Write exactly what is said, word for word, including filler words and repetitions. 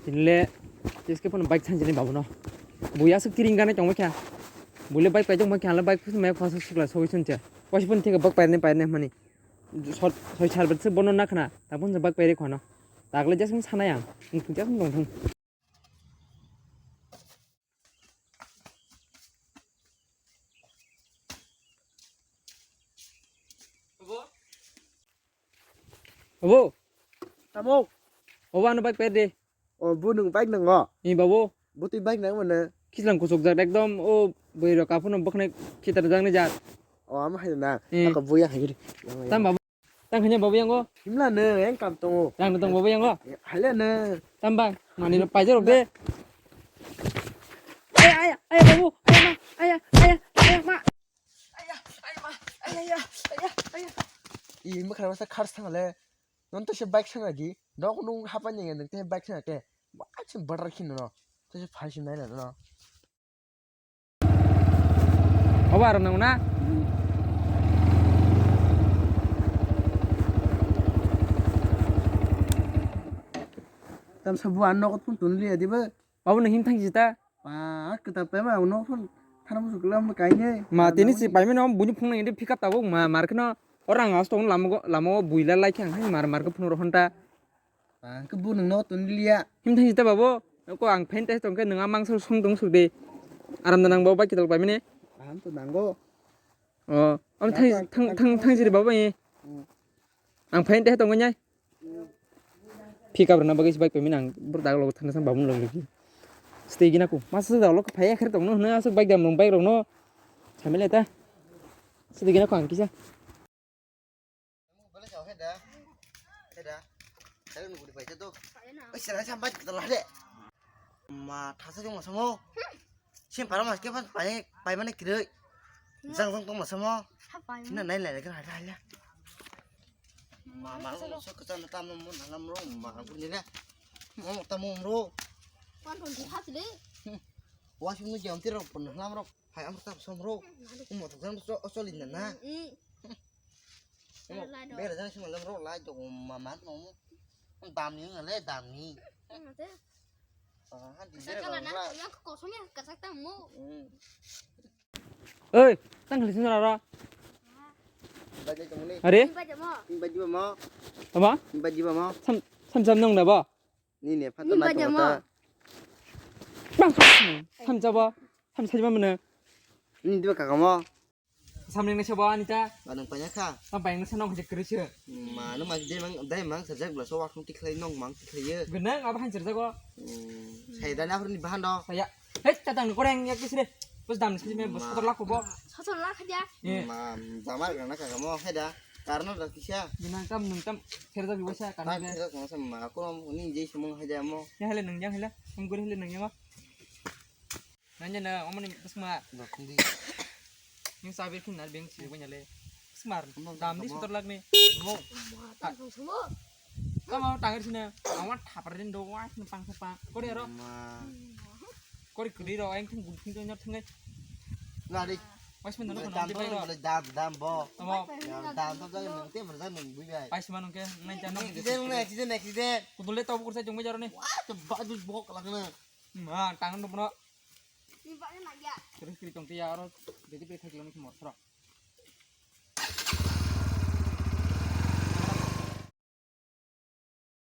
Tinle, tiske phone bike sanjini babuno. Buya aswk tiring gana tongma kha. Bule bike paijak ma kha, bike phusma khwasa sukla sogwi suncha. Waisa phone theke bike pairne pairne mani. Sot, soi sar betse bono nakhna. Tabun je bike paire khwano. Tagle jasung sanayang. Jasung dongthung. Obo. Tamo. Obo ano bike pair de. O, bo nwng bike nango? Ni babu. Bo twi bike nang mano? Kislang kusuk jak ekdom o bwrwi rok aphano bwkhnai khitar jak ni jak. O, ama hai na. Eh. Ako bo yang hai giri. Tam babu. Tang khanya babu yango. Himla ne, yang kam tongo. Yang tong babu yango. Haile ne. Tam ba, mani no paijak rok de. Aya, aya, aya babu, aya ma, aya, aya, aya ma. Aya, aya ma, aya, aya, aya, aya. I mukha masa khars thangale. Non to se bike sanga di. Dok nung hapa ni nang te bike sanga te. Wa chin badar khin no. To se phai sim nai no. Obo aro nang na. Tam sabu an nok tun tun liya diba. Babu nang him thang jita. Ba, kita pema nok phun thanam sukla mo kainai. Ma tini si paimano buni phung nang indi pick up tabuk ma markno. Orang as tong lama go lama o buila lai khe ang hai mar mar ko phun ro honta. Ba, ke bu nang nok tun liya. Him thang jita babu. Ko ang phen teh tong khe nang amang song tong suk de. Aram da nang babu ba kital paimani. Aham to nango. O, am thang thang thang thang jiri babu ye. Ang phen teh tong nyai. Pick up rwna bagwi se bike paimani ang boro dagologo thangna sang babun logwi. Stay gina ko. Masa sa dagolok phai akhir tongno hwnwi aswk bike dam rong bike rokno. Samile ta. Stay gina ko ang kisa. Ma thasa jong ma samo. Sim para mas ke pan pai pai mane kiroi. Jang jang tong ma samo. Sina nai lai kan hai hai. Ma ma so ka tan tam mo na lam ro ma ko ni na. Mo ta mo ro. Pan ton di hat le. Wa sim no jam ti ro pon lam ro. Hai am ta som ro. Mo ta jam so so lin na. Bera jang sim lam ro lai do ma ma no. Dam ni na le dam ni. Oi, tang kali sini rara. Are? Apa? Sam sam sam nong na ba? Bang sam sam ba. Sam sa ba mana? Samling na sabo ani ta. Ba nang panya kha. Tam panya sa nong hajak kri se. Ma no ma dai mang dai mang sa jak bla so wa khung tikhlai nong mang tikhlai ye. Gnang aba han serjago. Sai da na hor ni bahan do. Saya. Hei ta tang koreng yak kis re. Bus dam ni sini bus kotor lak ko bo. Sotor lak kha dia. Ma jamar gana kha mo hai da. Karna da kisa. Gnang tam nung tam serjak bi wasa karna. Serjak ma sa ma ko ni je sumung hai da mo. Ya hele nung ya hele. Nung guri hele nung ya ma. Nanya na, omoni bwsma. Ni sabi khun nar beng si banya le. Smar. Dam ni sotor lak ni. Mo. Tamo tangir sini. Awan thapar din do wa sini pang sepa. Kori aro. Kori kri ro, aing thung gun thung nyor thung ngai. Lari. Mas men no dam dam dam bo. Tamo. Dam to jang nung te berjang nung bui bai. Pas ma nung ke ngai jano. Accident, accident, accident. Kudule to bukur sa jong bai jaro ni. Wah, coba tu bok lak na. Ma tang no bono. Ni ba na ya. Kri kri tong te ya aro. Jadi pe thak lo ni mor thro.